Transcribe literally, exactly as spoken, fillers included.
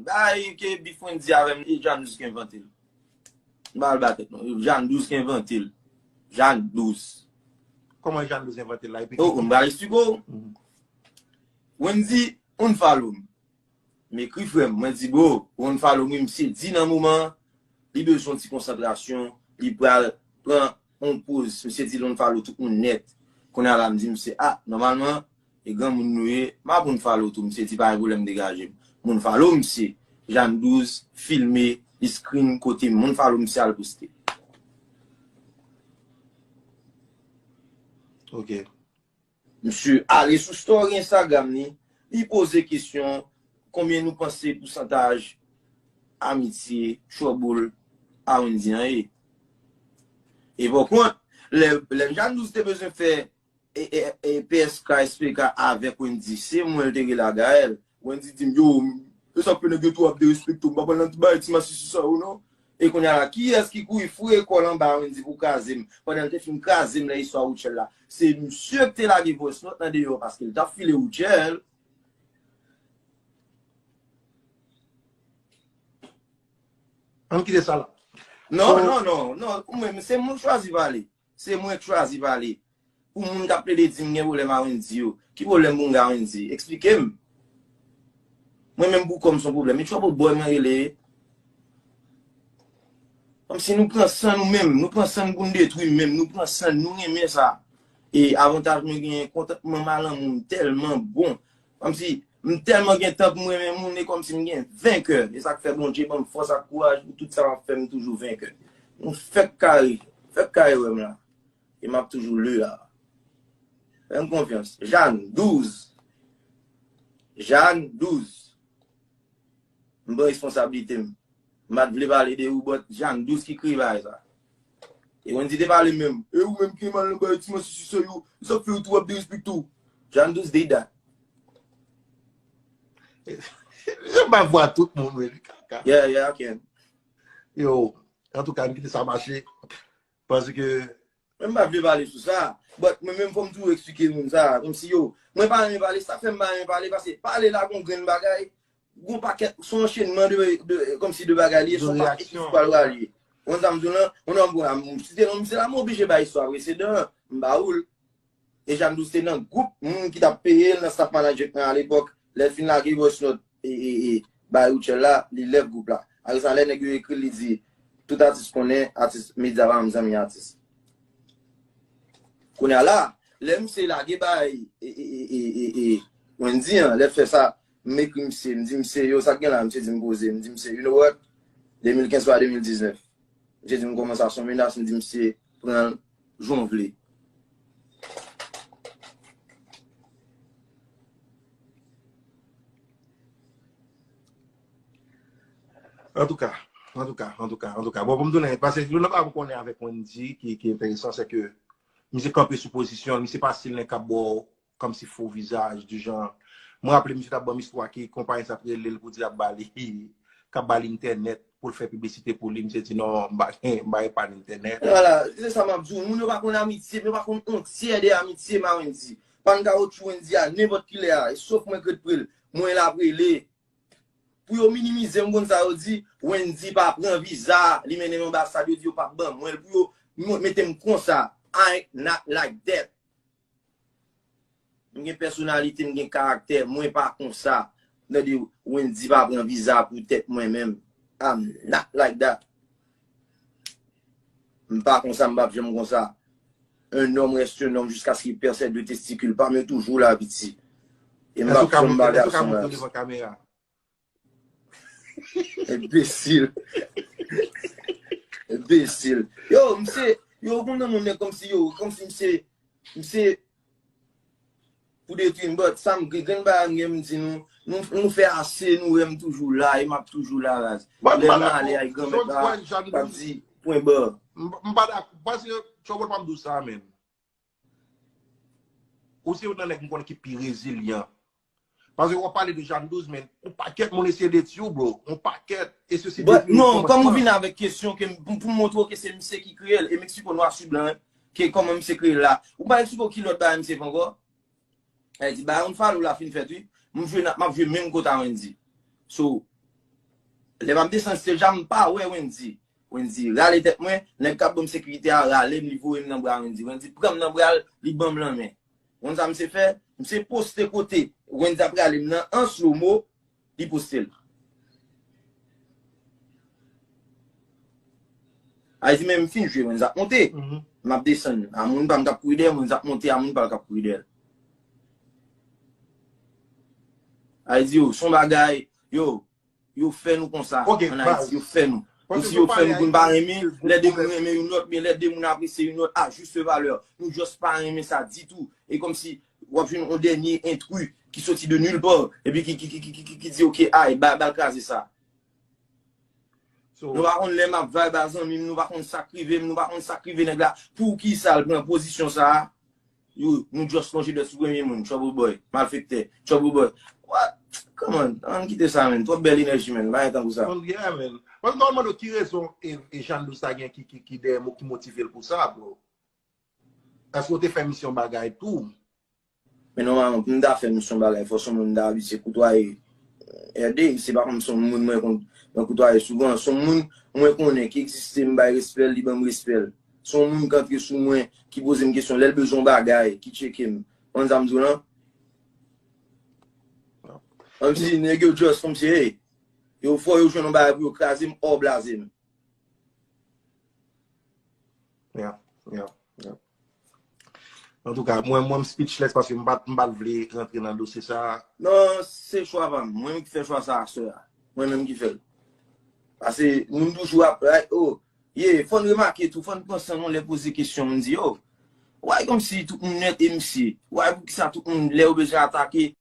Bay ke bif Wendy avè m, e Jeanne Douze ki envante l. M pa al ba tèt non. Jeanne Douze ki envante l. Jeanne Douze. Kòman Jeanne Douze envante l la? Oh, m pral eksplike w. Wendy, unfollow m. M ekri frè m, mwen di bro, unfollow m wi, misye di nan moman an, li bezwen yon ti konsantrasyon, li pral pran yon poz, misye di l unfollow tout moun nèt. Kounye a la m di misye, ah, nòmalman, e granmoun nou ye, m ap unfollow tou, misye di pa gen pwoblèm degaje m. M unfollow misye, Jeanne Douze, filme, li screen kote m, m unfollow misye al poste. Ok. Misye ale sou story Instagram li, li poze kesyon konbyen nou panse pousantaj amitye, trouble a Wendy an ye. E pa kont, lè, lè Jeanne Douze te bezwen fè e, e, e, P S K, S P K avèk Wendy, se mwen l te rele a Gaël. Wendy di m, yo, e sa k fè nèg yo tou ap derespekte w, m pa pral nan ti bagay ti masisi sa yo non. E kounye a la, kiyès ki kouri foure kò l anba Wendy pou kraze m? Pandan l te fin kraze m nan istwa Rutshelle la. Se misye ki te lage voice note nan deyò paske l t ap file Rutshelle. Ann kite sa la. Non, non, non, non. Mwen, se mwen k chwazi pale. Se mwen k chwazi pale. Pou moun k ap plede di m gen pwoblèm a Wendy yo. Ki pwoblèm pou m gen a Wendy? Eksplike m. Mwen menm pou kò m se yon pwoblèm. E trouble boy mwen rele. Kòmsi nou pran san nou menm. Nou pran san n pou n detwi menm. Nou pran san n, nou renmen sa. E avantaj mwen genyen, kontantman m a lanmou m tèlman bon. Kòmsi m tèlman gen tan pou m renmen moun, e kòmsi m gen venkè. E sa k fè Bondye ban m fòs ak kouraj pou tout sa m ap fè, m toujou venkè. Nou fèk kare, fèk kare wè m la. E m ap toujou la. Fè m konfyans. Jeanne Douze. Jeanne Douze. M pran responsablite m. M pa t vle pale de ou, but Jeanne Douze ki kreye bagay sa. E Wendy te pale menm. E ou menm ki mal nan bagay ti masisi sa yo. E sa k fè yo tou ap derespekte w. Jeanne Douze did that. Jan m pa vwa tout moun, wi, kaka. Yeah, yeah, I can. Yo, antouka, n kite sa mache. Paske Mwen m pa vle pale sou sa. But mwen menm fò m toujou eksplike moun sa. Kòmsi yo, mwen pa renmen pale, sa fè m pa renmen pale, paske pale la gon grenn bagay, gon pakèt, se yon anchenman de, de, kòmsi de bagay li ye, se yon pakèt ki pral ralye. Ou konn sa m di w lan? Ou nan bon, m site non misye la, m oblije bay istwa presedan an, m ba ou l. E Jeanne Douze te nan gwoup moun ki t ap peye l nan staff management lan alepòk. Lè l fin lage voice note e, e, e, bay Rutshelle la, li lève gwoup la. Apre sa, lè nèg yo ekri l, li di, tout atis konnen, atis medya pa m zanmi atis. Kounye a la, lè misye lage bay e, e, e, e, e, e, Wendy an, lè l fè sa, m ekri misye, m di misye, yo, sa k gen la, misye di m poze, m di misye, you know what? De mil kenz pa de mil diznèf. Misye di m kòmanse a son menas, m di misye pran l jan w vle. Antouka, antouka, antouka, antouka. Bon, pou m tounen, paske nou pa konnen avèk Wendy ki, ki enteresan, se ke misye kanpe sou pozisyon l, misye pa stil nèg k ap ba w kòmsi fo vizaj, di jan. Mwen raple misye t ap ban m istwa ki konpayi sa t rele l pou di l ap ba li, k ap ba li entènèt pou l fè piblisite pou li. Misye di non, m pa gen, m pa gen pa entènèt. Vwala, se sa m ap di w. Moun yo pa konn amitye, yo pa konn on tyè de amitye m a Wendy. Pann kawotchou Wendy a nenpòt kilè a, e sof mwen k ret pre l. Mwen l ap rele. Pou yo minimize m, konn sa yo di, Wendy pa pran viza, li mennen m anbasad, yo di yo p ap ban mwen l, pou yo mete m konsa. I not like that. M gen pèsonalite, m gen karaktè, mwen pa konsa. Tande, Wendy pa pran viza pou tèt mwen menm. I'm not like that. M pa konsa, m p ap janm konsa. Un homme reste un homme jusqu'à ce qu'il perd ses deux testicules. Pa m yo toujou la, piti. E m p ap janm ba gason laj. Enbesil. Enbesil. Yo, misye, yo, ou konn nan moun nèg kòmsi yo, kòmsi misye, misye pou detwi m, but sa m gen, grenn bagay m gen m di nou, nou, nou fè ase, nou wè m toujou la, e m ap toujou la, raz. Lè m ale ay granmèt la, m ap di, pwen ba. M pa dakò, paske, Trouble pa m di w sa, menm. Ou se youn nan nèg m konnen ki pi rezilyan. Paske w ap pale de Jeanne Douze, men yon pakèt moun eseye detwi w, bro. Yon pakèt. E se si detwi w kòmanse. Non, kòm ou vin avèk kesyon ke m, pou, pou m montre w ke se misye ki kreye l, e m eksplike w nwa sou blan, ke kòman misye kreye l la. Ou pa eksplike w ki lòt bagay misye fè ankò? Sa vle di, bagay unfollow la fin fèt, wi. M jwe, n ap, m ap jwe menm kòt a Wendy. So, Lè m ap desann stage la, m pa wè Wendy. Wendy rale tèt mwen, nèg k ap ban m sekirite a rale m, li voye m nan bra Wendy. Wendy pran m nan bra l, li ban m lanmen. Ou konn sa misye fè? Misye poste kote Wendy ap rale m nan an slow mo, li poste l. Ay di men m fin jwe, Wendy ap monte. M ap desann. A moun pa m k ap kouri dèyè m, Wendy ap monte, a moun pa l k ap kouri dèyè l. Ay di yo, son bagay, yo, yo fè nou konsa ann Ayiti, yo fè nou. Kòmsi yo fè nou pou n pa renmen, lè de moun renmen yon lòt, men lè de moun apresye yon lòt a juste valeur. Nou just pa renmen sa ditou. E kòmsi w ap jwenn yon dènye entri ki soti de nulle part, epi ki, ki, ki, ki, ki, ki, ki di, "Ok, ay, ba, ba l kraze sa." Nou pa konn lè m ap vibe a zanmi m, nou pa konn sa k rive m, nou pa konn sa k rive nèg la. Poukisa l pran pozisyon sa a? Yo, nou just lonje dwèt sou premye moun, trouble boy, malfektè, trouble boy. What? Come on, ann kite sa, menn. Twòp bèl enèji, menn. Pa gen tan pou sa. Bon, yeah, man. Paske m ta konn mande w ki rezon e, e Jean Louis ta gen ki, ki, ki dèyè mo ki motive l pou sa, bro. Èske w te fè misyon bagay tou? Men nòmalman, pou m ta fè misyon bagay, fò s on moun m ta abitye koutwaye. Ède, se pa kòm s on moun mwen konn, mwen koutwaye souvan. S on moun mwen konnen ki egziste, m bay respè l, li ban m respè l. S on moun k antre sou mwen, ki poze m kesyon, lè l bezwen yon bagay, ki tcheke m. Konn sa m di w lan? Kòmsi nèg yo just kòmsi, hey, yo fò yo jwenn yon bagay pou yo kraze m, or blaze m. Yeah, yeah, yeah. Antouka, mwen, mwen, m speechless paske m pa, m pa t vle rantre nan dosye sa a. Non, se chwa pa m. Mwen menm ki fè chwa sa a, sè a. Mwen menm ki fè l. Paske moun toujou ap, like, oh, yeah, fò n remake tou, fò n pran san nou lè poze kesyon, m di, oh, why kòmsi tout moun nèt e misye? Why poukisa tout moun, lè yo bezwen atake,